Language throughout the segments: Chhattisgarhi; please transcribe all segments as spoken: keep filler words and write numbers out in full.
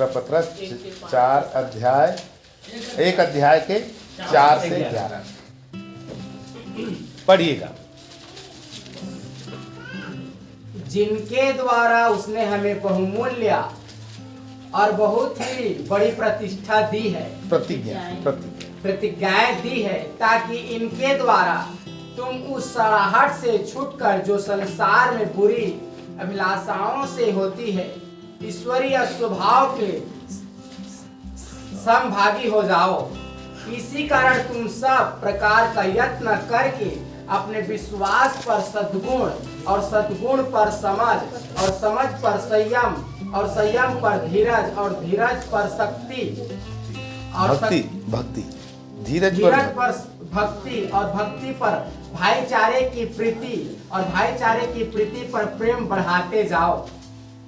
पत्र चार अध्याय, एक अध्याय के चार से ग्यारह पढ़िएगा। जिनके द्वारा उसने हमें बहुमूल्य और बहुत ही बड़ी प्रतिष्ठा दी है, प्रतिज्ञा, प्रतिज्ञा। प्रतिज्ञाएं दी है, ताकि इनके द्वारा तुम उस सड़ाहट से छूटकर जो संसार में बुरी अभिलाषाओं से होती है, ईश्वरीय स्वभाव के संभागी हो जाओ। इसी कारण तुम सब प्रकार का यत्न करके अपने विश्वास पर सद्गुण और सद्गुण पर समझ और समझ पर संयम और संयम पर धीरज और धीरज पर शक्ति और भक्ति, शक्ति, भक्ति, धीरज पर धीरज पर भक्ति और भक्ति पर भाईचारे की प्रीति और भाईचारे की प्रीति पर प्रेम बढ़ाते जाओ।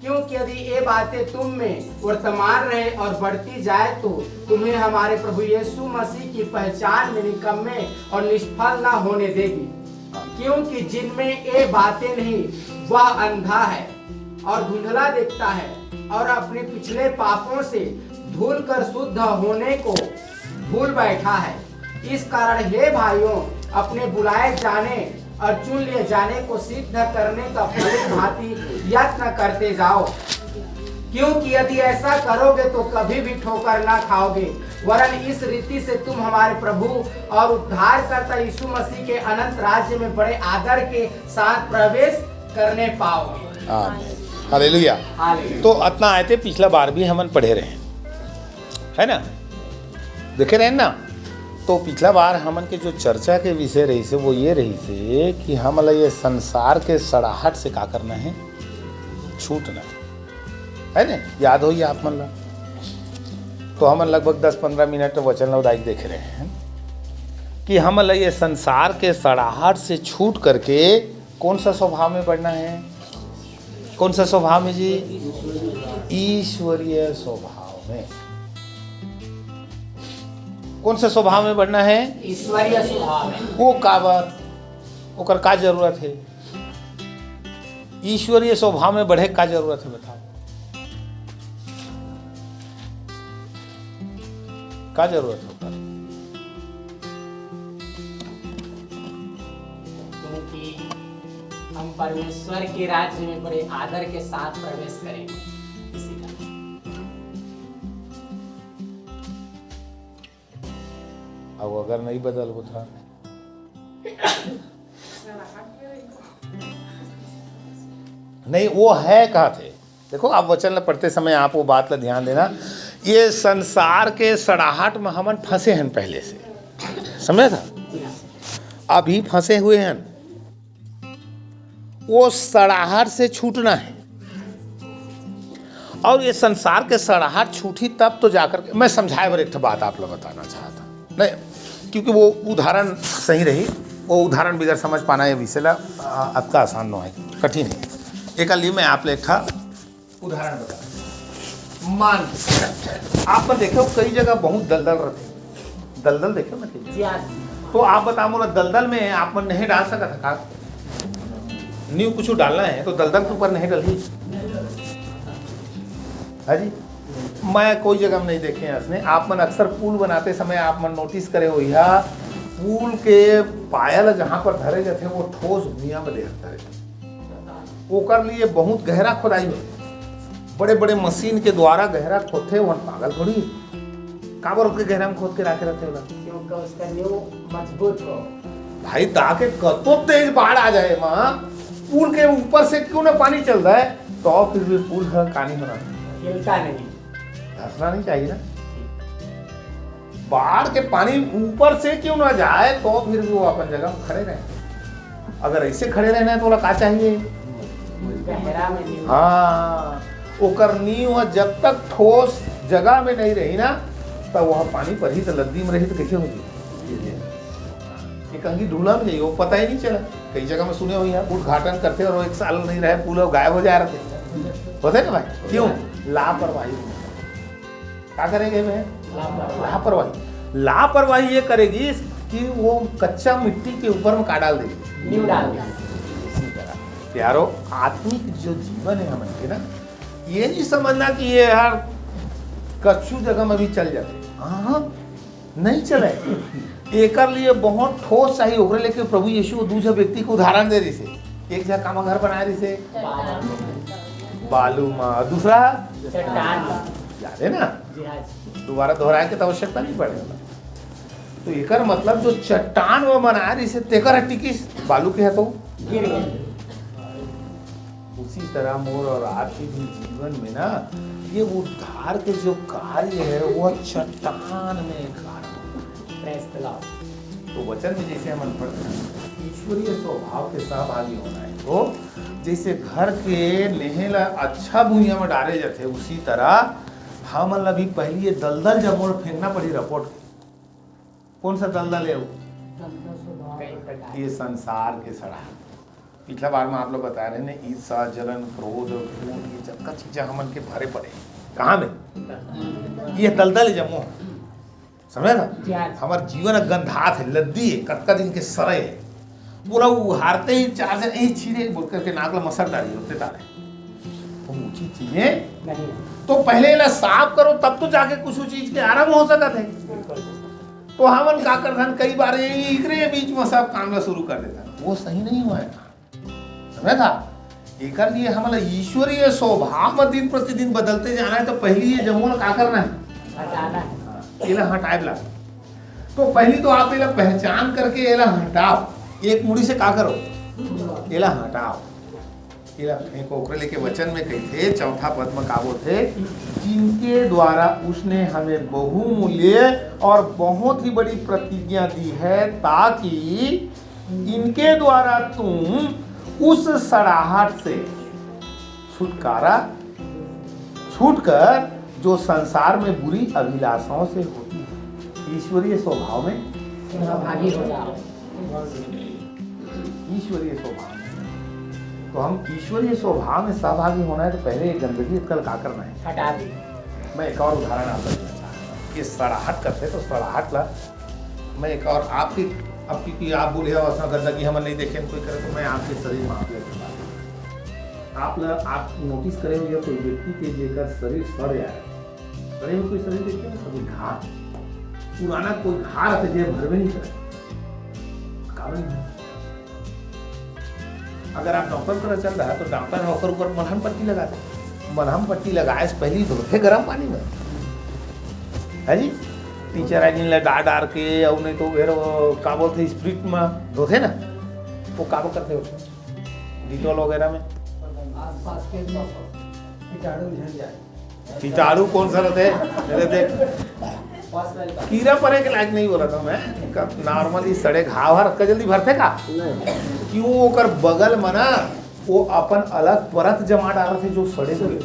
क्योंकि यदि ये बातें तुम में वर्तमान रहे और बढ़ती जाए, तो तुम्हें हमारे प्रभु यीशु मसीह की पहचान में निकम्मे और निष्फल न होने देगी। क्योंकि जिनमें ये बातें नहीं, वह अंधा है और धुंधला देखता है और अपने पिछले पापों से धुल कर शुद्ध होने को भूल बैठा है। इस कारण हे भाइयों, अपने बुलाए जाने और चुन लिए जाने को सिद्ध करने का भली भांति यत्न करते जाओ, क्योंकि यदि ऐसा करोगे तो कभी भी ठोकर ना खाओगे, वरन इस रीति से तुम हमारे प्रभु और उद्धारकर्ता यीशु मसीह के अनंत राज्य में बड़े आदर के साथ प्रवेश करने पाओगे। आमीन। हालेलुया। हालेलुया। तो अतना आयते पिछला बार भी हमन पढ़े रहे, है ना, देखे रहे ना। तो पिछला बार हमन के जो चर्चा के विषय रहिसे, वो ये रहिसे कि हमन ला ये संसार के सड़ाहट से का करना है, छूटना है, है ना? याद होही आप मन ला। तो हमन लगभग दस पंद्रह मिनट वचन ला उदाई देखे रहे हैं कि हमन ला ये संसार के सड़ाहट से छूट करके कौन सा स्वभाव में बढ़ना है? कौन सा स्वभाव में जी? ईश्वरीय स्वभाव में। कौन सा स्वभाव में बढ़ना है? ईश्वरीय स्वभाव में। वो काबर? ओकर का जरूरत है? ईश्वरीय स्वभाव में बढ़े का जरूरत है, बताओ, का जरूरत होता है? क्योंकि हम परमेश्वर के राज्य में बड़े आदर के साथ प्रवेश करेंगे, इसी कारण। अब अगर नहीं बदलबो था, नहीं, वो है कहा थे। देखो, आप वचन ला पढ़ते समय आप वो बात ला ध्यान देना, ये संसार के सड़ाहट में हमन फंसे हन पहले से, समझे था? अभी फंसे हुए हन, वो सड़ाहट से छूटना है। और ये संसार के सड़ाहट छूटी तब तो जाकर के, मैं समझाए बर एक ठो बात आप ला बताना चाहता, नहीं, क्योंकि वो उदाहरण सही रही, वो उदाहरण बिगर समझ पाना ये विषय ला, आ, अतका आसान नो है, कठिन है। एक लिए मैं आप ला एक ठा उदाहरण बता, मान, आप मन देखे हो कई जगह बहुत दलदल रहते, दलदल देखे हो ना कई जगह? जी हाँ। तो आप बताओ मोला, दलदल में आप मन नहीं डाल सकत है का? न्यू कुछ डालना है तो दलदल के ऊपर नहीं डलही। हाँ जी, मैं कोई जगह में नहीं देखे हैं इसने। आप मन अक्सर पुल बनाते समय आप मन नोटिस करे हो, यह पुल के पाया ला जहाँ पर धरे जाते वो ठोस भुइयां में देहत धरे, ओकर लिए बहुत गहरा खोदाई होथे, बड़े बड़े मशीन के द्वारा गहरा खोदथे। ओहन पागल थोड़ी, काबर ओतके गहरा में खोद के राखे रहथे ओला? क्योंकि उसका नींव मजबूत हो। भाई, ताके कतो तेज बाढ़ आ जाए माँ, पुल के ऊपर से क्यों ना पानी चल रहा है, तो फिर भी पुल ह का नहीं होना, हिलता नहीं, धसना नहीं चाहिए ना। बाढ़ के पानी ऊपर से क्यों ना जाए, तो फिर भी वो अपन जगह में खड़े रहे। अगर ऐसे खड़े रहना है, तो ओला का चाहिए? गहरा में नींव। हाँ, ओकर नींव ह जब तक ठोस जगह में नहीं रही ना, तब वह पानी परही तो लद्दी में रही तो कैसे होगी? ये कंगी ढूला में जाइए, वो पता ही नहीं चला। कई जगह में सुने हुई है, उद्घाटन करते और वो एक साल नहीं रहे, पुल गायब हो जा रहे थे। होते ना भाई? क्यों? लापरवाही। का करेंगे भाई? लापरवाही। लापरवाही। लापरवाही ये करेगी कि वो कच्चा मिट्टी के ऊपर में का डाल देगी? नींव डाल देगी। इसी तरह प्यारो, आत्मिक जो जीवन है हमन के ना, ये नहीं समझना कि ये यार कछु जगह में भी चल जाथे। हाँ, हाँ, नहीं चले। एकर लिए बहुत ठोस चाहिए। ओकरे लेके प्रभु यीशु दू झन व्यक्ति के उदाहरण दे रिहिसे। एक झन कामा घर बनाए रिहिसे, बालू मा, दूसरा चट्टान। याद है ना? जी हाँ जी। दोबारा दोहराए के तो आवश्यकता नहीं पड़ेगा। तो एकर मतलब जो चट्टान वो बनाए रिहिसे, तेकर ह टिकिस, बालू के ह तो गिर गए। उसी तरह मोर और आपके भी जीवन में ना, ये उद्धार के जो कार्य है, वो चट्टान में कार्य है। Praise the Lord। तो वचन में जैसे हमन पढ़थन, ईश्वरीय स्वभाव के सहभागी होना है। तो जैसे घर के नेहे ला अच्छा भुइयां में डारे जाथे, उसी तरह हमन ला भी पहली ये दलदल जमो ल फेंकना पड़ही रपोट के। कौन सा दलदल है वो? कई प्रकार ये संसार के सड़ाहट। पिछला बार में आप लोग बता रहे ने, ईर्षा, जलन, क्रोध, खून, ये जतका चीजें हमन के भरे पड़े। कहाँ में? ये दलदल है जम्मो। समझे ना? जी हाँ। हमर जीवन ह गंधात है, लद्दी है, कतका दिन के सरे है। पूरा उहारते ही चार जन यही छीने बोल करके नाक ला मसक डारी होते तारे। हम उचित चीजें नहीं। तो पहले एला साफ करो, तब तो जाके कुछ चीज के आरंभ हो सकत है। बिल्कुल। तो हमन का करथन, कई बार ये इकरे बीच में सब काम ला शुरू कर देथन, वो सही नहीं हुआ है। समझ था? एकर लिए हमन ला ईश्वरीय स्वभाव में दिन प्रतिदिन बदलते जाना है, तो पहली ये जम्मो ला का करना है? हटाना है। हाँ, एला हटाए ला। तो पहली तो आप एला पहचान करके एला हटाओ। एक मुड़ी से का करो? एला हटाओ। एला फेंको। ओकरे लेके वचन में कहिथे, चौथा पद में का बोलथे? जिनके द्वारा उसने हमें बहुमूल्य और बहुत ही बड़ी प्रतिज्ञा दी है, ताकि इनके द्वारा तुम उस सड़ाहट से छुटकारा, छूटकर जो संसार में बुरी अभिलाषाओं से होती है, ईश्वरीय स्वभाव में सहभागी हो जाओ। ईश्वरीय स्वभाव में। तो हम ईश्वरीय स्वभाव में सहभागी होना है, तो पहले ये गंदगी अतका ल का करना है? हटा दी। मैं एक और उदाहरण आपको देना चाहता हूँ। ये सड़ाहट करते तो सड़ाहट ला मैं एक और आपकी, अब क्योंकि आप बोले हो, "ऐसा गंदगी हमन नहीं देखे, कोई करे," तो मैं आपके शरीर में आप लेके बात करता हूँ। आप ला, आप नोटिस करे हो या कोई व्यक्ति के जेकर शरीर सड़ जाए, सड़े हुए कोई शरीर देखे हो कभी? घा, पुराना कोई घा रहता है, जे भरवे नहीं करे, कारण नहीं है। अगर आप डॉक्टर करा चल रहा है, तो डॉक्टर ह ओकर ऊपर मलहम पट्टी लगा दे। मलहम पट्टी लगाए से पहले ही धोथे गरम पानी में, है जी? टीचर आए जिन ला डार डार के, और नहीं तो फिर वो का बोलते, स्प्रिट में धोथे ना, वो का करते हो, डिटॉल वगैरह में। आसपास के भी कीटाणु झड़ जाए। कीटाणु कौन सा रहते? अरे देख, कीड़ा परे के लायक नहीं बोला था मैं। नॉर्मली सड़े घाव हर अतका जल्दी भरथे का? नहीं। क्यों, ओकर बगल में ना वो अपन अलग परत जमा डालत हे जो सड़े हुए।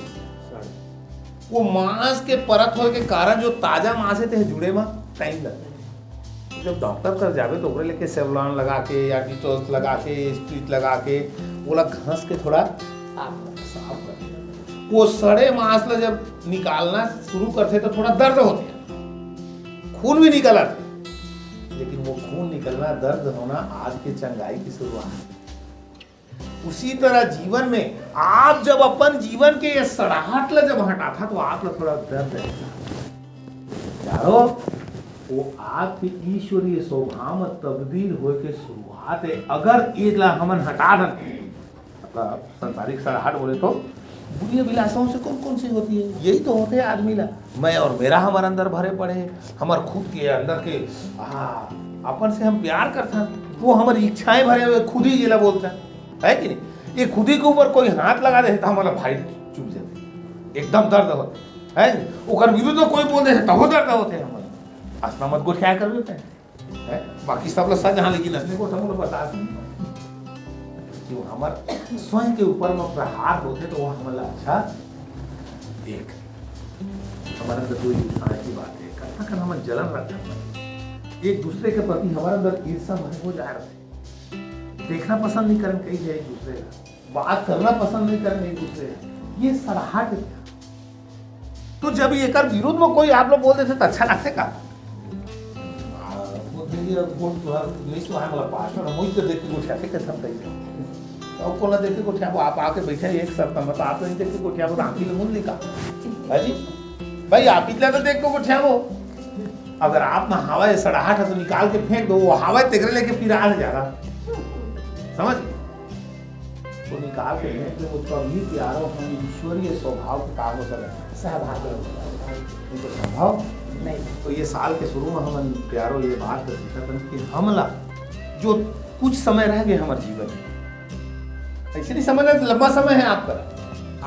वो मांस के परत होए के कारण जो ताजा मांस हे ते जुड़े में टाइम लगथे। जब डॉक्टर कर जाबे तो ओकरे लेके सेवलॉन लगा के या डिटॉल लगा के, स्प्रिट लगा के, ओला घस के थोड़ा साफ कर। साफ कर। वो सड़े मांस ला जब निकालना शुरू करथे तो थोड़ा दर्द होथे, खून भी निकलत हे, लेकिन वो खून निकलना, दर्द होना आज के चंगाई की शुरुआत है। उसी तरह जीवन में आप जब अपन जीवन के ये सड़ाहट ला जब हटाथा तो आप ला थोड़ा दर्द रहता। जानो, वो आपके ईश्वरीय स्वभाव में तब्दील होए के शुरुआत है। अगर एला हमन हटा देन, मतलब संसारिक सड़ाहट बोले तो बुरी अभिलाषाओं से कौन कौन सी होती है? यही तो होते हैं आदमी ला, मैं और मेरा हमारे अंदर भरे पड़े हैं, हमारे खुद के अंदर के, आ, अपन से हम प्यार करता, वो हमारी इच्छाएं भरे हुए खुद ही जेला बोलता है कि नहीं? ये खुद ही के ऊपर कोई हाथ लगा दे तो हमारा भाई चुप जाते, एकदम दर्द होता है। ओकर विरुद्ध में कोई बोल दे तबो दर्द होते हैं हमारा। असना मत गोठिया कर देते हैं, हैं? बाकी सब लोग सज हाँ, लेकिन असने को हम लोग बर्दाश्त नहीं। क्यों हमार स्वयं के ऊपर में प्रहार होते तो वो हमारा अच्छा एक हमारे अंदर जो इच्छा की बात है, कतना कन हमार जलन रखा है, एक दूसरे के प्रति हमारे अंदर ईर्ष्या भरे हो जा रहे, देखना पसंद नहीं करन कहीं जाए एक दूसरे का, बात करना पसंद नहीं करन एक दूसरे का, ये सड़ाहट है। तो जब एकर विरोध में कोई आप लोग बोल देते तो अच्छा लगते का? आ, वो देखिए, अब वो तो है, नहीं तो है, मतलब, पास्टर हम वही तो देख के कुछ ऐसे कैसे हम कहेंगे? तो अब कोला देख के कुछ आप, आप आके बैठे हैं एक शर्त में, तो आप नहीं देख के कुछ आप आंखी में मुंह लिखा है जी। भाई, आप इतना तो देख को गोठियावो। अगर आप में हवा है सड़ाहट है तो निकाल के फेंक दो, वो हवा तेकरे लेके फिर आ जाएगा। समझ? तो निकाल के फेंक दो, तभी प्यारो हम ईश्वरीय स्वभाव के काम हो सके। सहभागी हो जाए। नहीं तो संभव नहीं। तो ये साल के शुरू में हम प्यारो ये बात तो सीखा था कि हमला जो कुछ समय रह गए हमारे जीवन में, ऐसे नहीं समझना कि लंबा समय है आपका।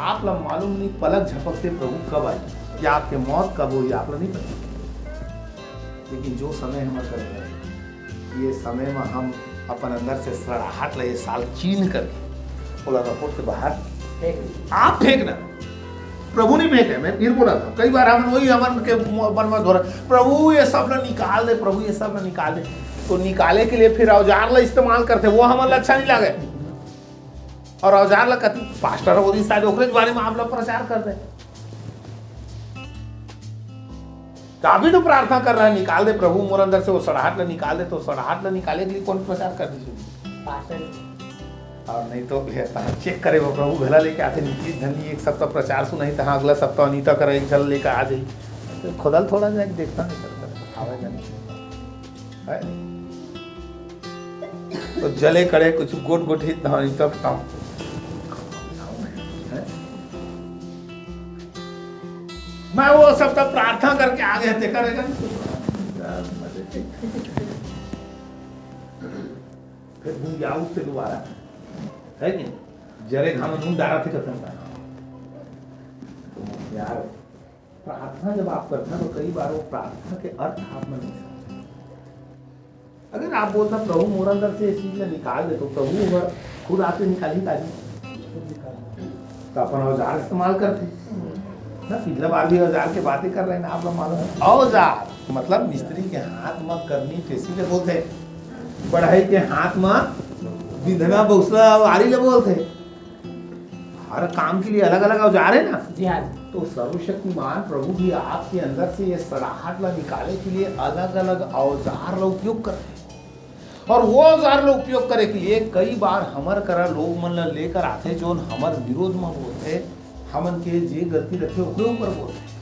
आप ला मालूम नहीं पलक झपकते प्रभु कब आई या आपके मौत कब हुई, आप ला नहीं पता। लेकिन जो समय हमारे कर गए, ये समय में हम अपन अंदर से सड़ाहट ला ये साल चीन करके बोला रपोट के बाहर फेंक। आप फेंकना। प्रभु नहीं फेंके। मैं फिर बोला था कई बार, हम वही हमन के मन में धोरा, "प्रभु ये सब ना निकाल दे, प्रभु ये सब ना निकाल दे।" तो निकाले के लिए फिर औजार ला इस्तेमाल करते, वो हमन ला अच्छा नहीं लगे। और औजार ला कति पास्टर होरी शायद ओकरे बारे में आप ला प्रचार कर दे। तो अभी तो प्रार्थना कर रहा है, "निकाल दे प्रभु मोर अंदर से वो सड़ाहट ला निकाल दे।" तो सड़ाहट ला निकाले के लिए कौन प्रचार कर दीजिए? पास्टर। और नहीं तो ये तो चेक करे वो प्रभु घला लेके आते, नीतीश धनी एक सप्ताह प्रचार सुनाई, तहाँ अगला सप्ताह अनीता करा एक झल लेके आ जाई। तो खुदल थोड़ा जाके देखता नहीं करता, आवे जाने। है? तो जले कड़े कुछ गोट गोट ही धानी तब ताऊ। है? मैं वो सब तब प्रार्थना करके आ गए थे, करेगा नहीं कुछ। फिर घूम जाओ उससे दोबारा, है कि नहीं? जरे घाम नून डारा थे खत्म का। तो यार, प्रार्थना जब आप करते हैं तो कई बार वो प्रार्थना के अर्थ आप में नहीं समझते। अगर आप बोलता, "प्रभु मोर अंदर से ये चीज ला निकाल दे," तो प्रभु अगर खुद आके निकाली काजी, तो अपन औजार इस्तेमाल करते ना। पिछला बार भी औजार के बातें कर रहे हैं ना, आप लोग मालूम है। औजार मतलब मिस्त्री के हाथ में करनी टेसी ले बोलते, बढ़ई के हाथ में बिंधना बौसला वारी ले बोलते। हर काम के लिए अलग अलग औजार है ना। जी हाँ जी। तो सर्वशक्तिमान प्रभु भी आपके अंदर से ये सड़ाहट ला निकाले के लिए अलग अलग औजार ला उपयोग करते हैं। और वो औजार ला उपयोग करे के लिए कई बार हमर करा लोग मन ला लेकर आते, जो हमर विरोध में बोलते, हमन के जे गलती रखे ओकरे ऊपर बोलते।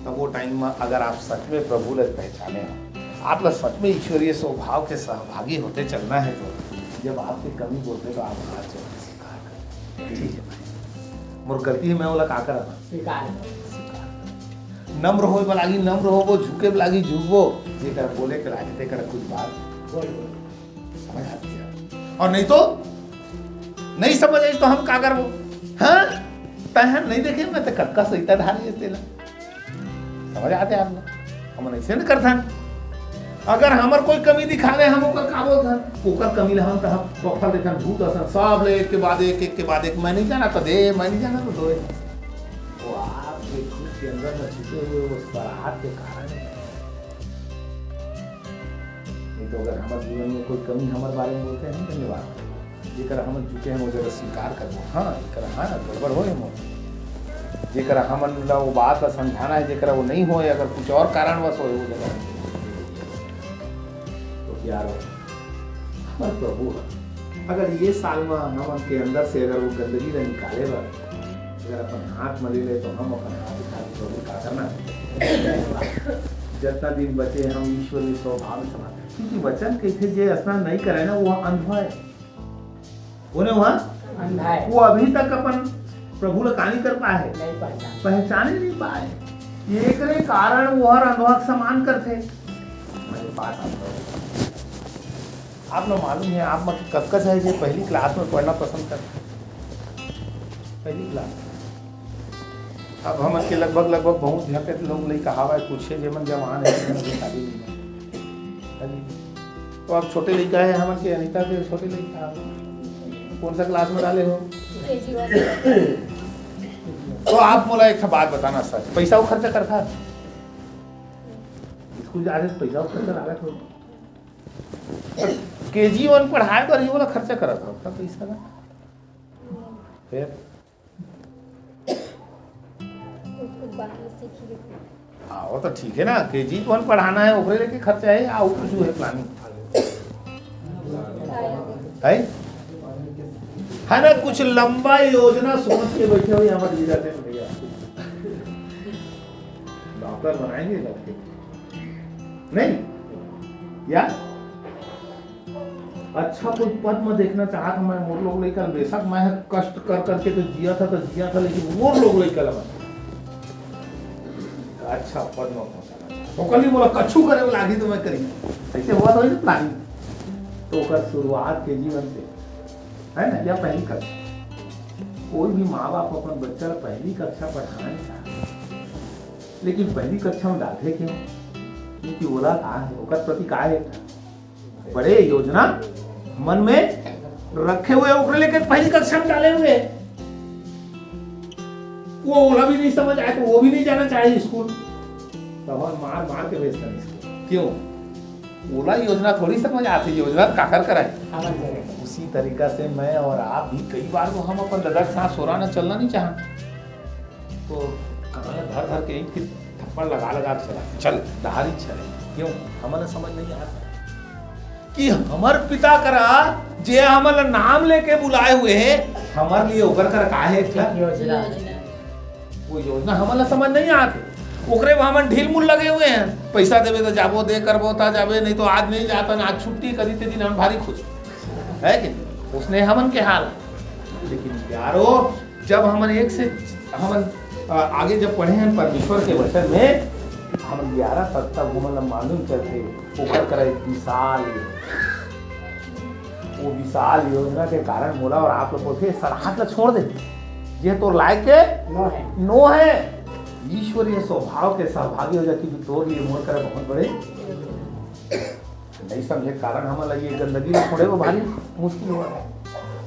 तब वो टाइम में अगर आप सच में प्रभु ला पहचाने हो, आप ला सच में ईश्वरीय स्वभाव के सहभागी होते चलना है, तो जब आपके कमी बोलते तो आप हाथ जोड़ के स्वीकार करें, "ठीक है भाई, मोर गलती है, मैं ओला का करत हंव?" स्वीकार। स्वीकार। नम्र होए बर लागी, नम्र होबो, झुके बर लागी, झुकबो, जेकर बोले के लागे, तेकर कुछ बात बोल, बोल। समझ आती है। और नहीं तो, नहीं समझ आई तो हम का करबो? हाँ? तहन नहीं देखे, मैं तो कक्का सहिता धारी है तेला। समझ आते आप लोग? हमन ऐसे नहीं करथन। अगर हमर कोई कमी दिखा दे, हम ओकर का बोलथन? ओकर कमी ला हम तहाँ बफर देथन, भूत असन, सब ले एक के बाद एक, एक के बाद एक, "मैं नहीं जाना तो दे, मैं नहीं जाना तो दो।" वो आपके खुद के अंदर में छिपे हुए वो सड़ाहट के कारण है। नहीं तो अगर हमर जीवन में कोई कमी हमर बारे में बोलते हैं, हम धन्यवाद करबो। जेकर हमन चुके हैं, वो जगह स्वीकार करबो। हाँ, जेकर हाँ, गड़बड़ होए मोर। जेकर हमन ला वो बात ला समझाना है, जेकर वो नहीं होए, अगर कुछ और कारणवश होए, वो जगह तो प्यार हो। हमर प्रभु है। अगर ये साल में हमन के अंदर से अगर वो गंदगी ला निकाले बर, अगर अपन हाथ में ले ले, तो हम अपन हाथ उठा के प्रभु का करना है? जितना दिन बचे, हम ईश्वरीय स्वभाव में समा, क्योंकि वचन कहिथे, "जे स्नान नहीं करे ना, वो अंधा है।" बोले वहाँ? अंधा है। वो अभी तक अपन प्रभु ला का नहीं कर पाए है? नहीं पहचान। पहचाने नहीं पाए। ये एकरे कारण वो हर अंधवा के समान करथे। मेरे पास आता हूँ। आप लोग मालूम है, आप में कतका चाहे जे पहली क्लास में पढ़ना पसंद करथे? पहली क्लास। अब हमन के लगभग, लगभग बहुत झन के लोग लइका हावय, कुछ हे जेमन जवान हे, जेमन अभी शादी नहीं हे। हाँ जी। तो अब छोटे लइका हे हमन के, अनिता के छोटे लइका हे। कौन सा क्लास में डाले हो? केजी वन। तो आप मोला एक ठा बात बताना सच, पैसा वो खर्चा करथा? स्कूल जाथे तो पैसा वो खर्चा लागत हो। केजी वन पढ़ाए बर ही ओला खर्चा करत हो, का पैसा ना? फिर? कुछ, कुछ बात में सीखी लेते हैं। हाँ, वो तो ठीक है ना, केजी वन पढ़ाना है, ओकरे लेके खर्चा है, या और कुछ है प्लानिंग? है? है ना, कुछ लंबा योजना सोच के बैठे हो, यहाँ पर गिरा दे भैया। पर बनाएंगे लड़के, नहीं? या अच्छा कोई पद में देखना चाहत हूं मैं, मोर लोग लइका ल, बेशक मैं कष्ट कर करके तो जिया था, तो जिया था, लेकिन मोर लोग लइका ल मैं अच्छा पद में पहुंचाना चाहत हूं। ओकर लिए मोला कछु करे में लागी तो मैं करी। ऐसे हुआ तो ही प्लानिंग। तो ओकर शुरुआत के जीवन से, है ना, या पहली कक्षा, कोई भी माँ बाप अपन बच्चा ला पहली कक्षा पढ़ाना चाहत, लेकिन पहली कक्षा में डालथे क्यों? क्योंकि ओला का है, ओकर प्रति का है, बड़े योजना मन में रखे हुए, ओकरे लेके पहली कक्षा में डाले हुए। वो ओला भी नहीं समझ आए तो वो भी नहीं जाना चाहे स्कूल, तो हम मार मार के भेजते हैं स्कूल। क्यों? ओला योजना थोड़ी समझ आती, योजना काकर कराए। उसी तरीका से मैं और आप भी कई बार तो हम अपन ददा के साथ सोरा न चलना नहीं चाहन, तो कहाँ धर धर के एक फिर थप्पड़ लगा लगा के चला, चल, डहारी चले। क्यों? हमन ला समझ नहीं आता कि हमर पिता करा जे हमन ला नाम लेके बुलाए हुए हैं, हमर लिए ओकर कर का है एक ठन योजना। वो योजना हमन ला समझ नहीं आते, ओकरे में हमन ढील मुल लगे हुए हैं। पैसा देवे तो जाबो, दे करबो ता जाबे, नहीं तो आज नहीं जाता ना, आज छुट्टी करी ते दिन हम भारी खुश, है कि नहीं? उसने हमन के हाल। लेकिन प्यारो, जब हमन एक से हमन, अ, आगे जब पढ़े हैं परमेश्वर के वचन में, हमन ग्यारह तक, तब हमन ला मालूम चलते, ओकर करा एक विशाल, वो विशाल योजना के कारण मोला और आप लोग बोलते, "सरहद ला छोड़ दे, ये तोर लायक के नो है।" नो है। ईश्वरीय स्वभाव के सहभागी हो जाती, तो तोर लिए मोर करे बहुत बड़े नहीं समझे कारण हमन ला ये गंदगी में छोड़े वो भारी मुश्किल हो रहा है।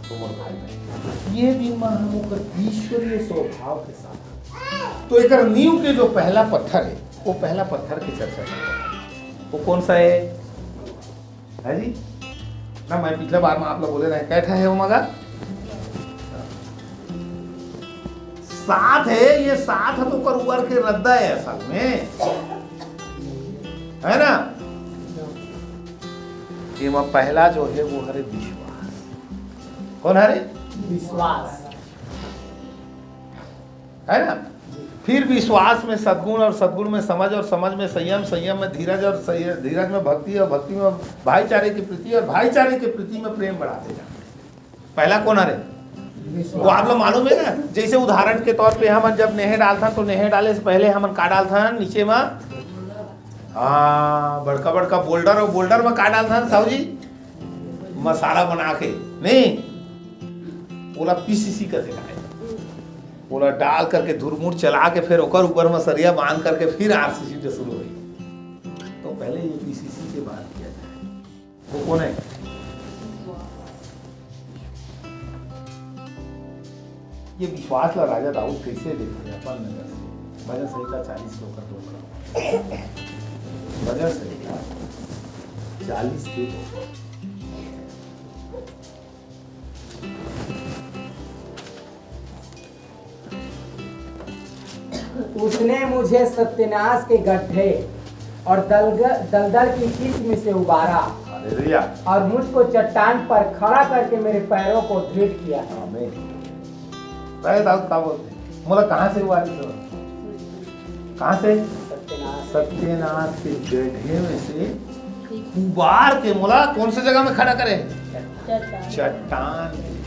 तो मोर भाई बहन, ये दिन में हम ओकर ईश्वरीय स्वभाव के साथ, तो एकर नींव के जो पहला पत्थर है, वो पहला पत्थर की चर्चा करते हैं। वो कौन सा है? है जी ना, मैं पिछला बार में आप लोग बोले रहे, कैठा है वो मगा? सात है, ये सात है तो ओकर ऊपर के रद्दा है असल में, है ना? ये में पहला जो है वो हरे विश्वास। कौन हरे? विश्वास। है ना? फिर विश्वास में सद्गुण और सद्गुण में समझ और समझ में संयम, संयम में धीरज और संय-, धीरज में भक्ति और भक्ति में भाईचारे की प्रीति और भाईचारे की प्रीति में प्रेम बढ़ाते जाना। पहला कौन हरे? विश्वास। वो आप लोग मालूम है ना, जैसे उदाहरण के तौर पे हमन जब नेहे डालथन तो नेहे डाले से पहले हमन का डालथन नीचे में? हाँ, बड़का बड़का बोल्डर और बोल्डर में का डालथन साहू जी? मसाला बना के, नहीं, ओला पीसीसी कथे का है। ओला डाल करके धुरमुर चला के फिर ओकर ऊपर में सरिया बांध करके फिर आरसीसी से शुरू हुई। तो पहले ये पीसीसी के बात किया जाए। वो कौन है? ये विश्वास ला राजा दाऊद कैसे देखे अपन नजर से? भजन संहिता चालीस के ऊपर दो। भजन संहिता चालीस के दो। उसने मुझे सत्यानाश के गड्ढे और दलग-, दलदल की किस्म से उबारा हालेलुया। और मुझको चट्टान पर खड़ा करके मेरे पैरों को दृढ़ किया है। आमीन। राजा दाऊद का बोलते हैं, मोला कहाँ से उबारी तो? कहाँ से? सत्यानाश। सत्यानाश के गड्ढे में से उबार के मोला कौन से जगह में खड़ा करे? चट्टान के।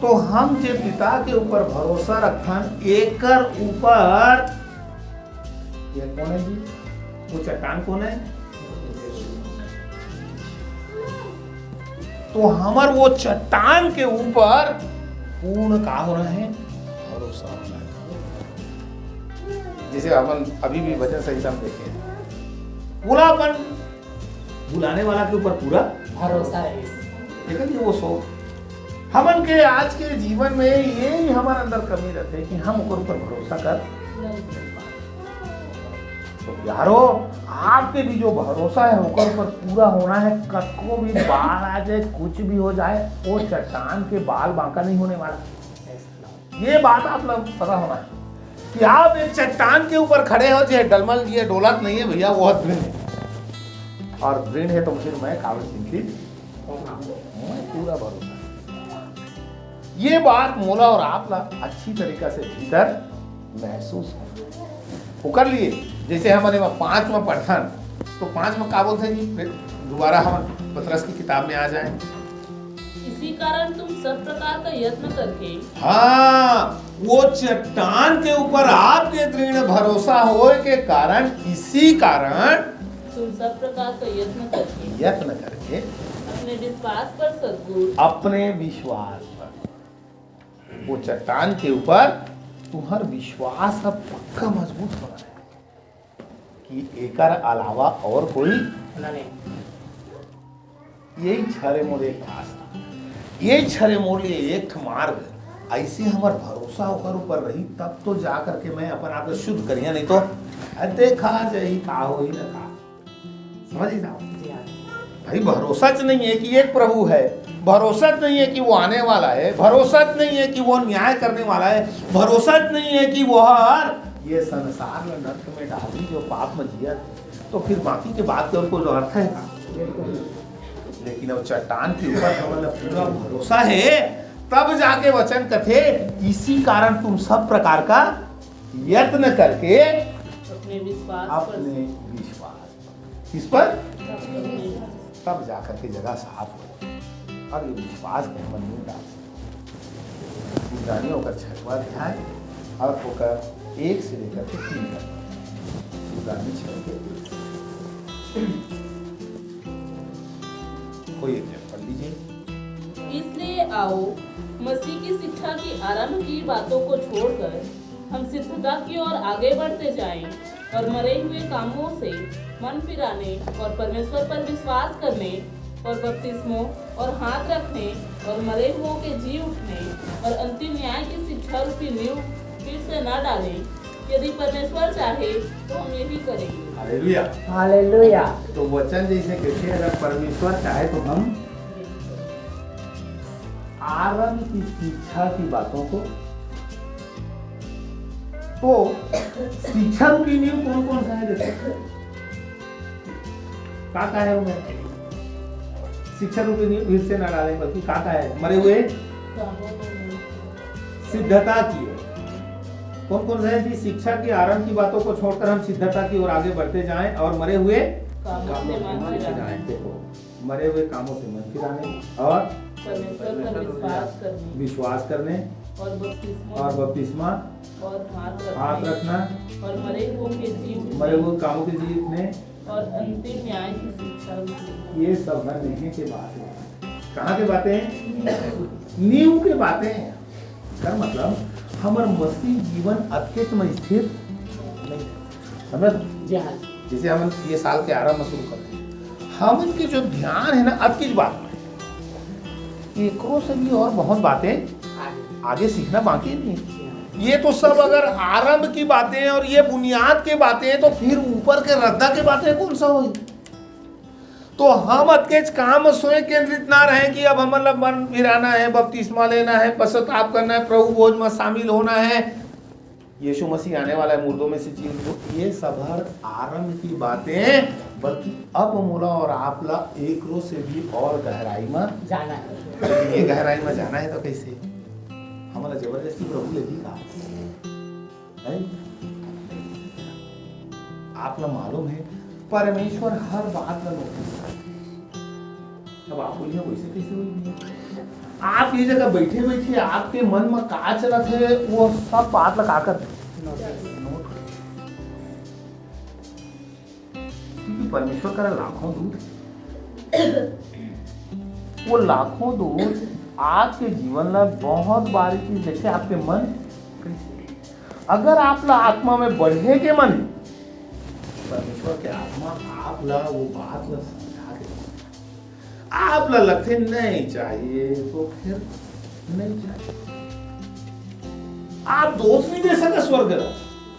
तो हम जे पिता के ऊपर भरोसा रखथन, एकर ऊपर, ये कौन है जी? वो चट्टान कौन है? तो हमर वो चट्टान के ऊपर पूर्ण का होना है? भरोसा होना है। जैसे अपन अभी भी भजन संहिता में देखे हैं, बोला अपन बुलाने वाला के ऊपर पूरा भरोसा है। लेकिन ये वो सो हमन के आज के जीवन में ये ही हमारे अंदर कमी रहते है कि हम ओकर ऊपर भरोसा कर नहीं पाते। तो यारो, आपके भी जो भरोसा है ओकर ऊपर पूरा होना है। कतको भी बाढ़ आ जाए, कुछ भी हो जाए, वो चट्टान के बाल बांका नहीं होने वाला। ये बात आप लोग पता होना है कि आप एक चट्टान के ऊपर खड़े हो, जो डलमल, ये डोलत नहीं है भैया, वो दृढ़ है। और दृढ़ है तो फिर मैं काबिल चिंतित होना, मैं पूरा भरोसा। ये बात मोला और आप ला अच्छी तरीका से भीतर महसूस हो। ओकर लिए जैसे हमन एमा पाँच में पढ़थन, तो पाँच में का बोलथे जी? दोबारा हमन पतरस की किताब में आ जाए। इसी कारण तुम सब प्रकार का यत्न करके हाँ, वो चट्टान के ऊपर आपके दृढ़ भरोसा होए के कारण, इसी कारण तुम सब प्रकार का यत्न करके यत्न करके अपने विश्वास पर सदगुण अपने विश्वास पर, वो चट्टान के ऊपर तुम्हार विश्वास ह पक्का मजबूत होना है कि एकर अलावा और कोई नहीं। यही छरे मोर एक रास्ता, यही छरे मोर लिए एक ठो मार्ग। ऐसे हमर भरोसा ओकर ऊपर रही, तब तो जा करके मैं अपन आप ला शुद्ध करिया, नहीं तो देखा जाही का होही ना का। समझ ही जाओ। जी हाँ। भाई, भरोसा च नहीं है कि एक प्रभु है, भरोसा च नहीं है कि वो आने वाला है, भरोसा च नहीं है कि वो न्याय करने वाला है, भरोसा च नहीं है कि वो हर ये संसार में नरक में डाली जो पाप में जिया, तो फिर बाकी के बात के और कोई अर्थ है का? लेकिन अब चट्टान के ऊपर हमन ला पूरा भरोसा है, तब जाके वचन कथे, इसी कारण तुम सब प्रकार का यत्न करके अपने विश्वास पर अपने विश्वास पर। किस पर? तब जाकर के जगह साफ हो। अब ये विश्वास के हमन नहीं डाल सकते। इब्रानी ओकर छठवां अध्याय और ओकर एक से लेकर के तीन तक। इब्रानी छह के एक से। कोई एक जन पढ़ लीजिए। इसलिए आओ, मसीह की शिक्षा की आरंभ की बातों को छोड़कर हम सिद्धता की ओर आगे बढ़ते जाएं और मरे हुए कामों से मन फिराने और परमेश्वर पर विश्वास करने और बपतिस्मों और हाथ रखने और मरे हुओं के जी उठने और अंतिम न्याय की शिक्षा रूपी नींव फिर से न डालें। यदि परमेश्वर चाहे, तो हम यही करेंगे। हालेलुया। हालेलुया। तो वचन जैसे कहते हैं, अगर परमेश्वर चाहे तो हम आरंभ की शिक्षा की बातों को, तो शिक्षा रूपी नींव कौन कौन सा है? देखो, का का है उनमें? शिक्षा रूपी नींव फिर से ना डालें, बल्कि का का है? मरे हुए सिद्धता की ओर। कौन कौन सा है जी? शिक्षा की आरंभ की बातों को छोड़कर हम सिद्धता की ओर आगे बढ़ते जाएं और मरे हुए कामों से मन फिराने। देखो, मरे हुए कामों से मन फिराने और परमेश्वर पर विश्वास करने। विश्वास करने और बपतिस्मा और बपतिस्मा और हाथ हाथ रखने रखना और मरे हुओं के जी उठने मरे हुए कामों के जी उठने और अंतिम न्याय की शिक्षा रूपी। ये सब है नींव के बातें। कहाँ के बातें हैं? नींव के बातें हैं। का मतलब, हमर मसीह जीवन अतकेच में स्थिर नहीं है। समझ? जी हाँ। जैसे हम ये साल के आरंभ में शुरू करते हैं, हमन के जो ध्यान है ना, अतकेच बात में, एकरो से भी और बहुत बातें आगे। आगे सीखना बाकी नहीं है। ये तो सब अगर आरंभ की बातें हैं और ये बुनियाद के बातें हैं, तो फिर ऊपर के रद्दा के बातें कौन सा होई? तो हम अतकेच काम में स्वयं केंद्रित ना रहें कि अब हमन ला मन फिराना है, बपतिस्मा लेना है, पश्चाताप करना है, प्रभु भोज में शामिल होना है, यीशु मसीह आने वाला है, मुर्दों में से जी उठे, ये सब हर आरंभ की बातें, बल्कि अब मोला और आप ला एकरो से भी और गहराई में जाना है। ये गहराई में जाना है तो कैसे? हमला जबरदस्ती प्रभु ले दी का? है? आप ला मालूम है, परमेश्वर हर बात ला नोटिस करथे। अब आप बोलिए, वैसे कैसे होई? आप ये जगह बैठे बैठे आपके मन में का चलत है, वो सब बात ला का कर नोट कर। क्योंकि परमेश्वर करा लाखों दूत है। वो लाखों दूत आपके जीवन ला बहुत बारीकी से देखे, आपके मन कैसे। अगर आप ला आत्मा में बढ़े के मन, परमेश्वर के आत्मा आप ला वो बात ला समझा के, आप ला लगथे नहीं चाहिए, तो फिर नहीं चाहिए। आप दोष नहीं दे सकते स्वर्ग ला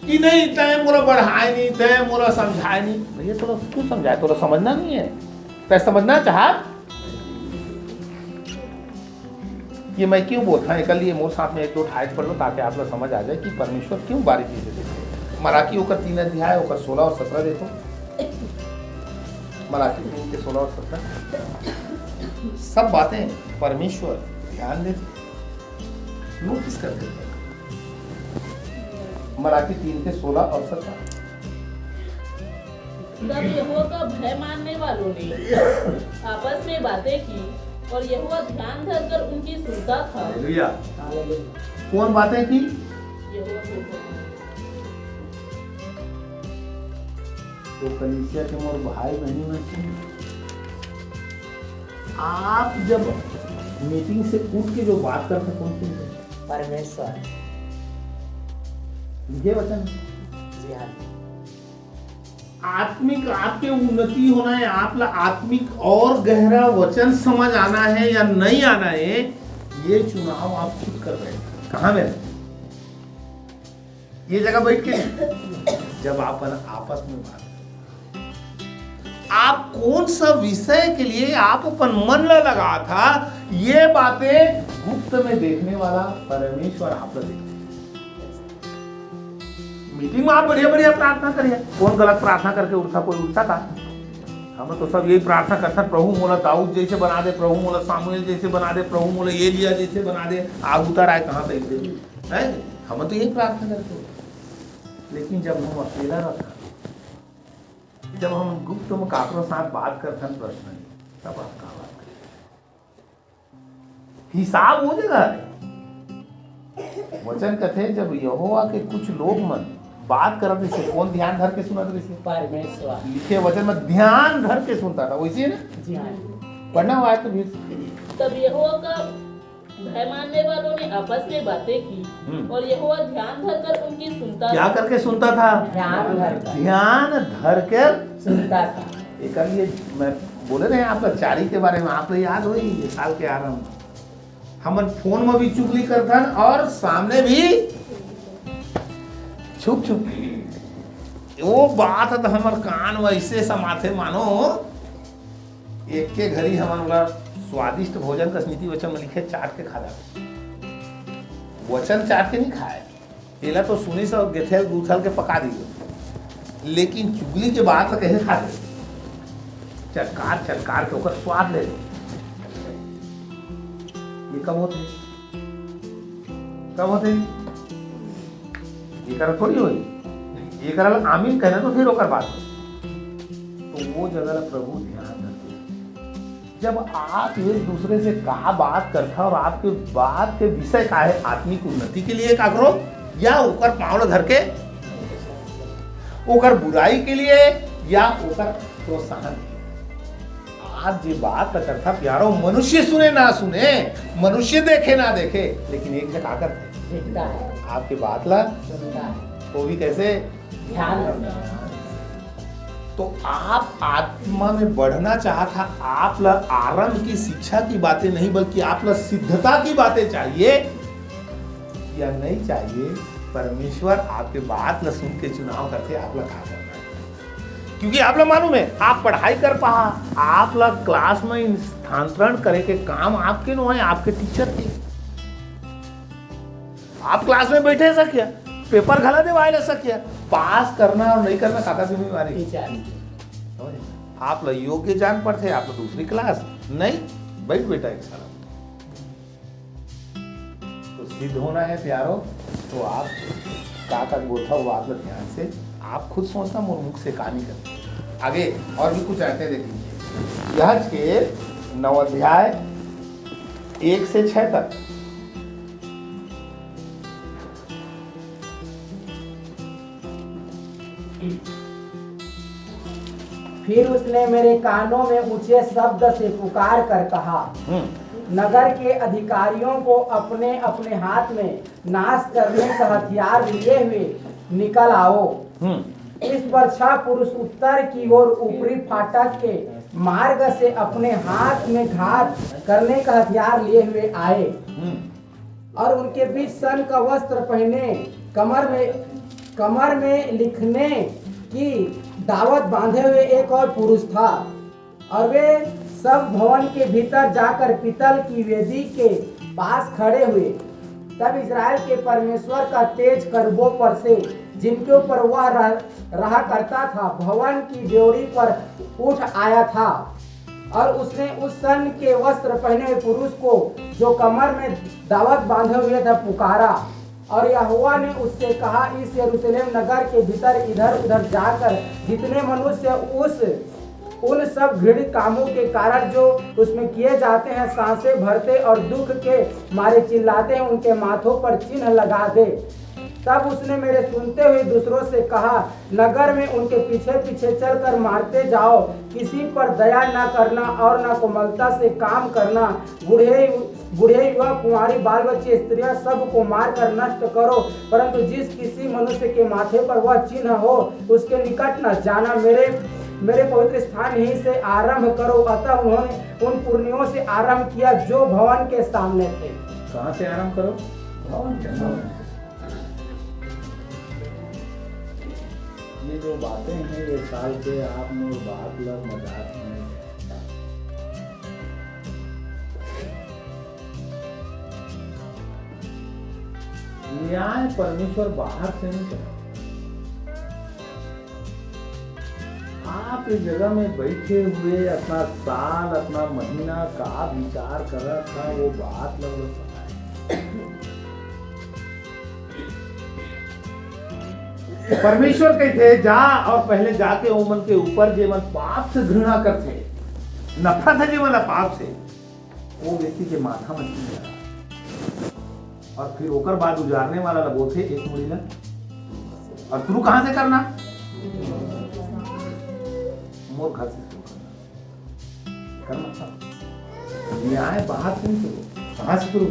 कि नहीं, तय मोला बढ़ाए नहीं, तय मोला समझाए नहीं। भैया, थोड़ा क्यों समझाए? थोड़ा समझना नहीं है, तय समझना चाहत। ये मैं क्यों बोलता हूँ, कल ये मोर साथ में एक दो ठाट पढ़ लो, ताकि आप लोग समझ आ जाए कि परमेश्वर क्यों बारीकी से देखते हैं। मलाकी ओकर तीन अध्याय, ओकर सोलह और सत्रह देखो। मलाकी तीन के सोलह और सत्रह, सब बातें परमेश्वर ध्यान देते, नोटिस करते हैं। मलाकी तीन के सोलह और सत्रह। तब यहोवा का भय मानने वालों ने आपस में बातें की और यहोवा ध्यान धरकर उनकी सुनता था। हालेलुया। कौन बातें की? यहोवा के तो कलीसिया के मोर भाई बहनी में से आप जब मीटिंग से उठ के जो बात करते, कौन सी? परमेश्वर। लिखे वचन। जी हाँ। आत्मिक आपके उन्नति होना है, आप ला आत्मिक और गहरा वचन समझ आना है या नहीं आना है, ये चुनाव आप खुद कर रहे हैं। कहाँ में? ये जगह बैठ के नहीं, जब आप आपस में बात करें। आप कौन सा विषय के लिए आप अपन मन ला लगा था, ये बातें गुप्त में देखने वाला परमेश्वर आप ला देखते हैं। मीटिंग में आप बढ़िया बढ़िया प्रार्थना करिए। कौन गलत प्रार्थना करके उठता? कोई उठता का? हम तो सब यही प्रार्थना करथन, प्रभु मोला दाऊद जैसे बना दे, प्रभु मोला सामुएल जैसे बना दे, प्रभु मोला एलिया जैसे बना दे। आग उतर आए कहाँ पे दे, है? हम तो यही प्रार्थना करते हैं। लेकिन जब हम अकेला रहता, जब हम गुप्त में काकरो साथ बात करथन, प्रश्न नहीं, तब आप का बात करें? हिसाब हो जाएगा। वचन कथे, जब यहोवा के कुछ लोग मन बात करत रहिसे, कौन ध्यान धर के सुनत रहिसे? परमेश्वर। लिखे वचन में ध्यान धर के सुनता था, वैसे ही ना? जी हाँ। पढ़ना हुआ है तो फिर तब यहोवा का भय मानने वालों ने आपस में बातें की हम्म। और यहोवा ध्यान धरकर उनकी सुनता क्या था। करके सुनता था? ध्यान धरकर। ध्यान धर के सुनता था। एकर लिए मैं बोले रहे आपका चारी के बारे में, आप लोग याद हो ये साल के आरंभ में हमन फोन में भी चुगली करथन और सामने भी छुप छुप। वो बात है तो हमर कान में ऐसे समाथे मानो एक के घरी हमन ओला स्वादिष्ट भोजन कस नीति वचन में लिखे, चाट के खा जाथे। वचन चाट के नहीं खाए, एला तो सुनिस और गेथेल गुथल के पका दियो, लेकिन चुगली के बात ला कहे खा दे, चटकार चटकार के ओकर स्वाद ले ले। ये कब होथे? कब होथे? ये करा थोड़ी होई। ये करा ला आमीन कहना तो फिर ओकर बात होई। तो वो जगह ला प्रभु ध्यान रखे। जब आप एक दूसरे से कहा बात करता और आपके बात के विषय का है आत्मिक उन्नति के लिए काकरो या ओकर पाँव ला धर के ओकर बुराई के लिए या ओकर प्रोत्साहन के लिए। आप जे बात ला करता प्यारो, मनुष्य सुने ना सुने, मनुष्य देखे ना देखे, लेकिन एक जगह आकर देखता है। आपके बात ला सुनता है। वो भी कैसे? ध्यान रखना। तो आप आत्मा में बढ़ना चाहत हा, आप ला आरंभ की शिक्षा की बातें नहीं, बल्कि आप ला सिद्धता की बातें चाहिए या नहीं चाहिए? परमेश्वर आपके बात ला सुन के चुनाव करथे, आप ला का करना है। क्योंकि आप ला मालूम है, आप पढ़ाई कर पहा, आप ला क्लास में स्थानांतरण करे के काम आपके नो है, आपके टीचर के। आप क्लास में बैठे सकिया, पेपर घला देवाए ला सकिया, पास करना और नहीं करना काकर जिम्मेवारी। विचार। समझ? आप ला योग्य जान पड़थे, आप ला दूसरी क्लास नहीं, बैठ बेटा एक साल। तो सिद्ध होना है प्यारो, तो आप का का गोठा वो आप ला ध्यान से आप खुद सोचना, मोर मुख से कहानी कर। आगे और भी कुछ आयतें देख लीजिए, यह के नौ अध्याय एक से छह तक। फिर उसने मेरे कानों में ऊंचे शब्द से पुकार कर कहा, हम्म, नगर के अधिकारियों को अपने अपने हाथ में नाश करने का हथियार लिए हुए निकल आओ। हम्म, इस पर छह पुरुष उत्तर की ओर ऊपरी फाटक के मार्ग से अपने हाथ में घात करने का हथियार लिए हुए आए। हम्म। और उनके बीच सन का वस्त्र पहने, कमर में कमर में लिखने की दावत बांधे हुए एक और पुरुष था। और वे सब भवन के भीतर जाकर पीतल की वेदी के पास खड़े हुए। तब इज़राइल के परमेश्वर का तेज करबों पर से, जिनके ऊपर वह रह, रहा करता था, भवन की ड्योढ़ी पर उठ आया था। और उसने उस सन के वस्त्र पहने हुए पुरुष को, जो कमर में दावत बांधे हुए था, पुकारा। और यहोवा ने उससे कहा, इस यरूशलेम नगर के भीतर इधर-उधर जाकर जितने मनुष्य उस, उन सब घृणित कामों के कारण जो उसमें किए जाते हैं, सांसें भरते और दुख के मारे चिल्लाते हैं, उनके माथों पर चिन्ह लगा दे। तब उसने मेरे सुनते हुए दूसरों से कहा, नगर में उनके पीछे पीछे चलकर मारते जाओ, किसी पर दया न करना और न कोमलता से काम करना। बूढ़े, बूढ़े युवा, कुंवारी, बाल बच्चे, स्त्रियां, सब को मारकर नष्ट करो, परंतु जिस किसी मनुष्य के माथे पर वह चिन्ह हो, उसके निकट न जाना। मेरे, मेरे पवित्र स्थान ही से आरंभ करो। अतः उन्होंने उन पुरनियों से आरंभ किया जो भवन के सामने थे। कहाँ से आरंभ करो? भवन के सामने। ये जो बातें हैं, ये साल के आप मोर बात ल मजाक में। न्याय परमेश्वर बाहर से नहीं करता। आप इस जगह में बैठे हुए अपना साल, अपना महीना का विचार कर रहा था, वो बात लगभग पता है। परमेश्वर कहिथे, "जा और पहले जाके ओमन के ऊपर, जे मन पाप से घृणा करथे, नफरत है जे मन ला पाप से, वो व्यक्ति के माथा में चिन्ह लगा।" और फिर ओकर बाद उजारने वाला ला बोलथे, "एक मुड़ी ला।" और शुरू कहाँ से करना? मोर घर से शुरू करना। एकर मतलब न्याय बाहर से नहीं शुरू, कहाँ से शुरू?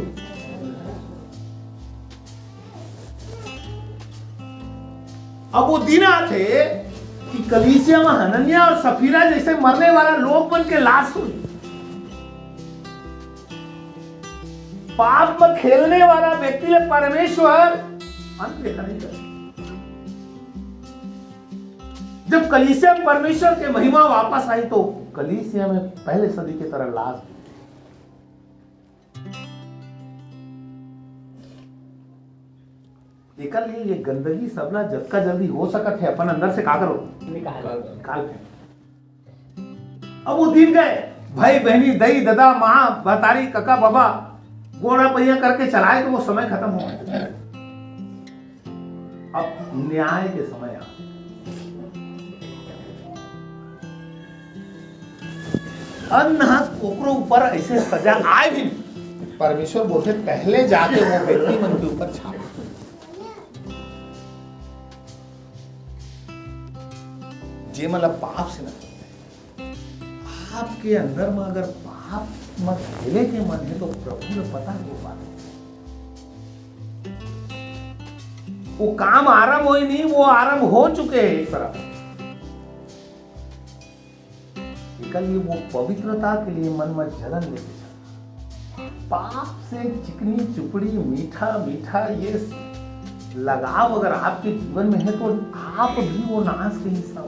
अब वो दिन आथे कि कलीसिया में हनन्या और सफीरा जैसे मरने वाला लोग मन के लाश होही। पाप में खेलने वाला व्यक्ति ले परमेश्वर अनदेखा नहीं करे। जब कलीसिया में परमेश्वर के महिमा वापस आई, तो कलीसिया में पहले सदी के तरह लाश भी। एकर लिए ये गंदगी सबला जतका जल्दी हो सकत है, अपन अंदर से का करो? निकाल। निकाल फेंक। अब वो दिन गए, भाई, बहनी, दई, ददा, माँ, महतारी, कका, बाबा, गोड़ा पहिया करके चलाए, तो वो समय खत्म हो गया। अब न्याय के समय आ, अनहस ओकरो ऊपर ऐसे सजा आए भी नहीं। परमेश्वर बोलथे, "पहले जाके वो व्यक्ति मन के ऊपर छाप।" जे मन ला पाप से नफरत है, आपके अंदर में अगर पाप में खेले के मन है, तो प्रभु ने पता है वो बात। वो काम आरंभ होई नहीं, वो आरंभ हो चुके हैं एक तरफ। एकर लिए वो पवित्रता के लिए मन में जलन लेके चलना। पाप से चिकनी चुपड़ी, मीठा मीठा ये लगाव अगर आपके जीवन में है, तो आप भी वो नाश के हिस्सा हो।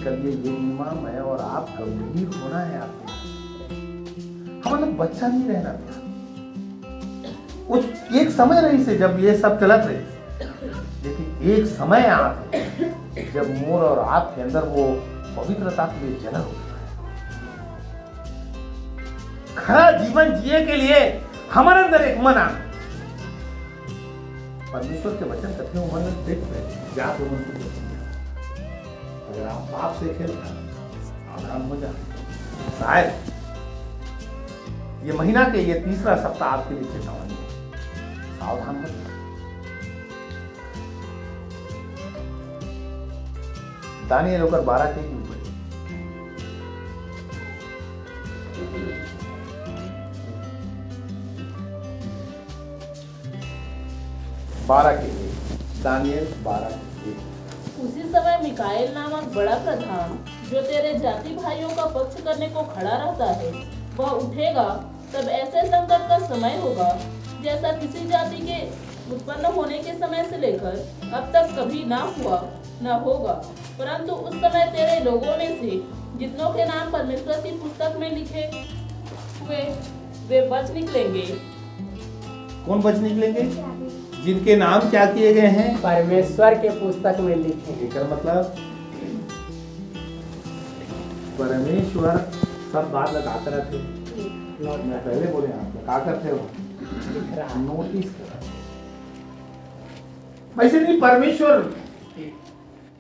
एकर लिए ये नियम मैं और आप गंभीर होना है आपको। हमन बच्चा नहीं रहना था। उस एक समय रहिसे जब ये सब चलत रहे, लेकिन एक समय आथे जब मोर और आपके अंदर वो पवित्रता के लिए जलन उठथे। खरा जीवन जिए के लिए हमर अंदर एक मन आना। परमेश्वर के वचन कथे, "ओमन ला देख ले, जा तो ओमन को बची जा।" अगर आप पाप से खेलता, सावधान हो जा। शायद ये महीना के ये तीसरा सप्ताह आपके लिए चेतावनी है, सावधान हो जा। दानिएल ओकर बारह के ऊपर। बारह के एक, दानिएल बारह के एक। उसी समय मिकाएल नामक बड़ा प्रधान, जो तेरे जाति भाइयों का पक्ष करने को खड़ा रहता है, वह उठेगा, तब ऐसे संकट का समय होगा, जैसा किसी जाति के उत्पन्न होने के समय से लेकर अब तक कभी ना हुआ, ना होगा। परंतु उस समय तेरे लोगों में से जितनों के नाम परमेश्वर की पुस्तक में लिखे हुए, वे बच निकलेंगे। कौन बच निकलेंगे? जिनके नाम क्या किए गए हैं? परमेश्वर के पुस्तक में लिखे हैं। एकर मतलब परमेश्वर सब बात ला का करत हे? मैं पहले बोले आपको, का करते हो? नोटिस करा। वैसे नहीं, परमेश्वर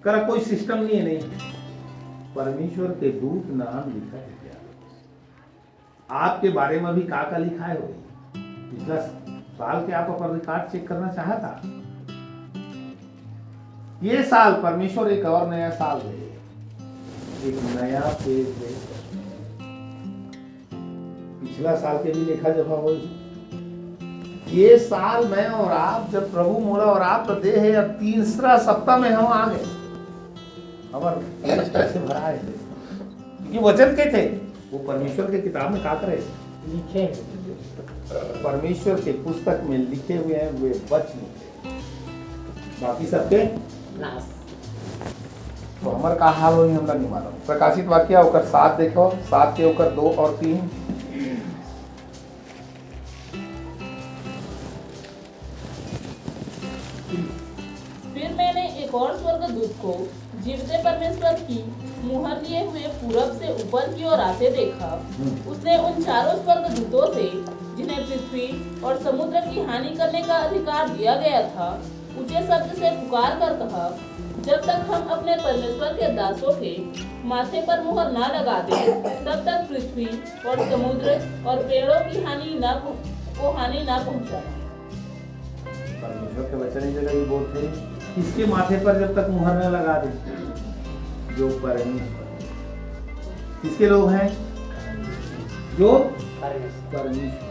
करा कोई सिस्टम नहीं है, नहीं। परमेश्वर के दूत नाम लिखा है क्या? आपके बारे में भी का का लिखा है होही? पिछला साल के आप अपन रिकॉर्ड चेक करना चाहत हा? ये साल परमेश्वर एक और नया साल दे, एक नया पेज दे। पिछला साल के भी लेखा जोखा होही। ये साल मैं और आप, जब प्रभु मोला और आप तो दे है, अब तीसरा सप्ताह में हम आ गए, हमर पेज कैसे भराए है? क्योंकि वचन के थे, वो परमेश्वर के किताब में का करे? लिखे हैं। परमेश्वर के पुस्तक में लिखे हुए हैं वे वचन, बाकी सबके नाश। तो हमर का हाल होही, हमरा नहीं मालूम। प्रकाशित वाक्य ओकर सात देखो, सात के ओकर दो और तीन। फिर मैंने एक और स्वर्गदूत को जीवते परमेश्वर की मुहर लिए हुए पूरब से ऊपर की ओर आते देखा। उसने उन चारों स्वर्गदूतों से, जिन्हें पृथ्वी और समुद्र की हानि करने का अधिकार दिया गया था, ऊंचे शब्द से पुकार कर कहा, "जब तक हम अपने परमेश्वर के दासों के माथे पर मुहर न लगा दें, तब तक पृथ्वी और समुद्र और पेड़ों की हानि न पहुं-, को हानि न पहुंचाना।" परमेश्वर के वचन एक जगह भी बोलते हैं, किसके माथे पर जब तक मुहर न लगा दे? जो परमेश्वर। किसके लोग हैं? जो परमेश्वर।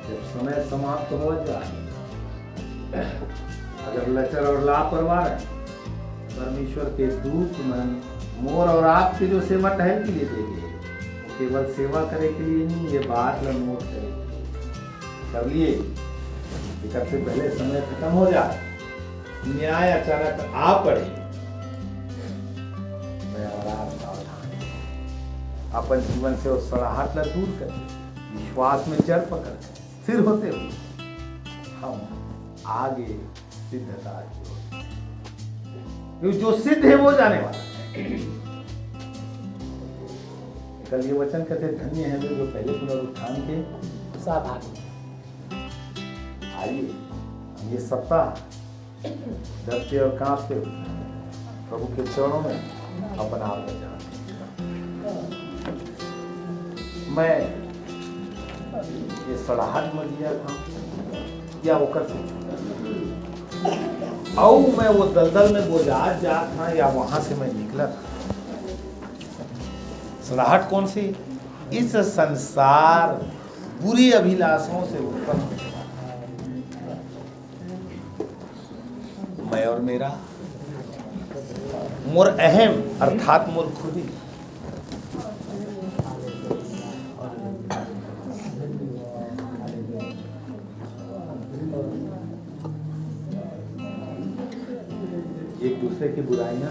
जब समय समाप्त हो जाए, अगर लचर और लापरवाह रहे, परमेश्वर के दूत मन मोर और आपके जो सेवा टहल के लिए दे गए, वो केवल सेवा करे के लिए नहीं, ये बात ला नोट करे के लिए। कर लिए, एकर से पहले समय खत्म हो जाए, न्याय अचानक आ पड़े, मैं और आप सावधान, अपन जीवन से वो सड़ाहट ला दूर कर, विश्वास में जड़ पकड़ कर स्थिर होते हुए हम आगे सिद्धता की ओर। क्योंकि जो सिद्ध है वो जाने वाला है। कल ये वचन कहते, धन्य है वे जो पहले पुनरुत्थान के सहभागी। आइए, हम ये सप्ताह डरते और कांपते हुए प्रभु के चरणों में अपना आप को जान। मैं ये सड़ाहट में जिया था या ओकर से छूटा था? अऊ मैं वो दलदल में बोजात जात था या वहां से मैं निकला था? सड़ाहट कौन सी? इस संसार बुरी अभिलाषाओं से उत्पन्न होने वाला है। मैं और मेरा, मोर अहम अर्थात मोर खुदी। एक दूसरे की बुराइयां,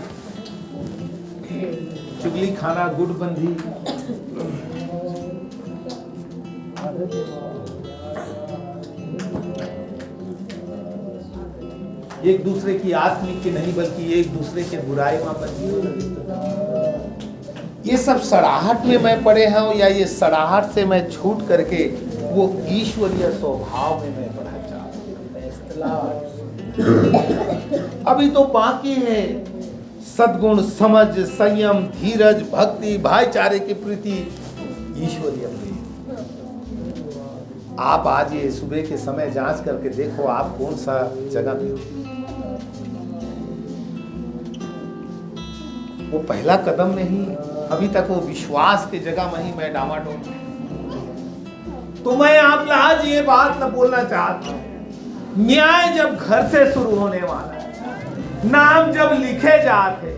चुगली खाना, गुटबंदी, एक दूसरे की आत्मिक की नहीं बल्कि एक दूसरे के बुराई में अपन जीवन व्यतीत करते हैं। ये सब सड़ाहट में मैं पड़े हूँ या ये सड़ाहट से मैं छूट करके वो ईश्वरीय स्वभाव में मैं बढ़ा चाहता हूँ? अभी तो बाकी है सद्गुण, समझ, संयम, धीरज, भक्ति, भाईचारे के प्रति ईश्वरीय प्रेम। आप आज ये सुबह के समय जांच करके देखो, आप कौन सा जगह पे हो। वो पहला कदम में ही, अभी तक वो विश्वास के जगह में ही मैं डामाडोल हूं। तो मैं आप ला आज ये बात ला बोलना चाहता हूं, न्याय जब घर से शुरू होने वाला है, नाम जब लिखे जात है,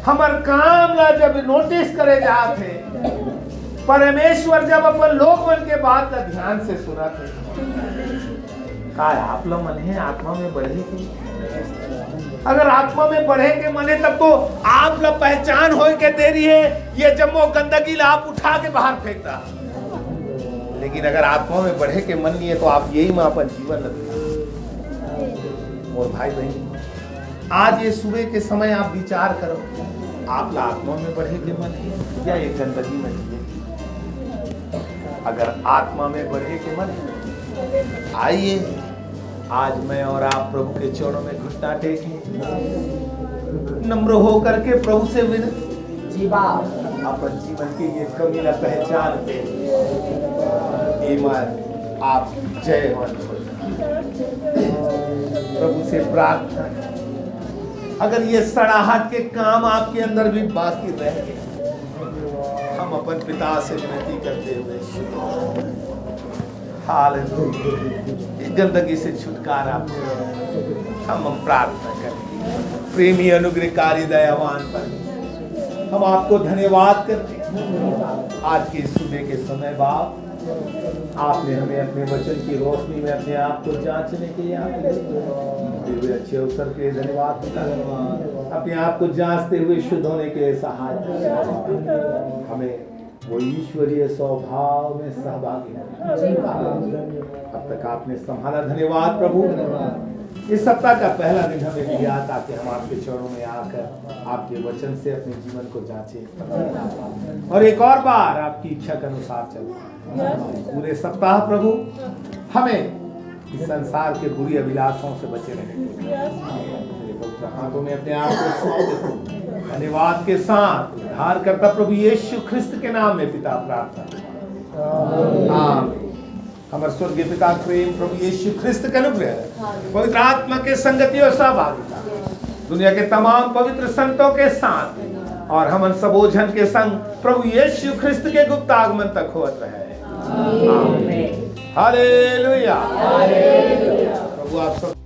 हमर काम ला जब नोटिस करे जात है, परमेश्वर जब अपन लोग मन के बात ला ध्यान से सुनत है, का आप ला मन है आत्मा में बढ़े के? अगर आत्मा में बढ़े के मन है, तब तो आप ला पहचान होए के देरी है, ये जम्मो गंदगी ला आप उठा के बाहर फेंकता। लेकिन अगर आत्मा में बढ़े के मन नहीं है, तो आप यही में अपन जीवन लग। और भाई बहन, आज ये सुबह के समय आप विचार करो, आप ला आत्मा में बढ़े के मन है या एक गंदगी में जिए? अगर आत्मा में बढ़े के मन है, आइए, आज मैं और आप प्रभु के चरणों में घुटना टेकें, नम्र होकर के प्रभु से विनती। जी बाप। अपन जीवन के ये कमी ला पहचान के ये मन आप जयवंत हो जाए। प्रभु से प्रार्थना, अगर ये सड़ाहट के काम आपके अंदर भी बाकी रह गए, हम अपन पिता से विनती करते हुए शुरू, हालेलुया, ये गंदगी से छुटकारा पाए। हम, हम प्रार्थना करते हैं। प्रेमी, अनुग्रहकारी, दयावान परमेश्वर, हम आपको धन्यवाद करते हैं आज के इस सुबह के समय, बाप। आपने हमें अपने वचन की रोशनी में अपने आप को जांचने के लिए आपने दिए हुए अच्छे अवसर के लिए धन्यवाद करते हैं। अपने आप को जांचते हुए शुद्ध होने के लिए सहाय करें। हमें वो ईश्वरीय स्वभाव में सहभागी होने। अब तक आपने संभाला, धन्यवाद प्रभु। इस सप्ताह का पहला दिन हमें दिया ताकि हम आपके चरणों में आकर आपके वचन से अपने जीवन को जांचें और एक और बार आपकी इच्छा के अनुसार चलें। पूरे सप्ताह प्रभु हमें इस संसार के बुरी अभिलाषाओं से बचे रहने के लिए तेरे पवित्र हाथों में अपने आप को सौंप देता हूं। धन्यवाद के साथ उद्धारकर्ता प्रभु यीशु ख्रिस्त के नाम में पिता प्रार्थना। आमीन। हमारे स्वर्गीय पिता के प्रेम, प्रभु यीशु ख्रिस्त के अनुग्रह, पवित्र आत्मा के संगति और सहभागिता, दुनिया के तमाम पवित्र संतों के साथ और हमन सबो झन के संग प्रभु यीशु ख्रिस्त के गुप्त आगमन तक होत रहे। आमीन। हालेलुया। प्रभु आप सब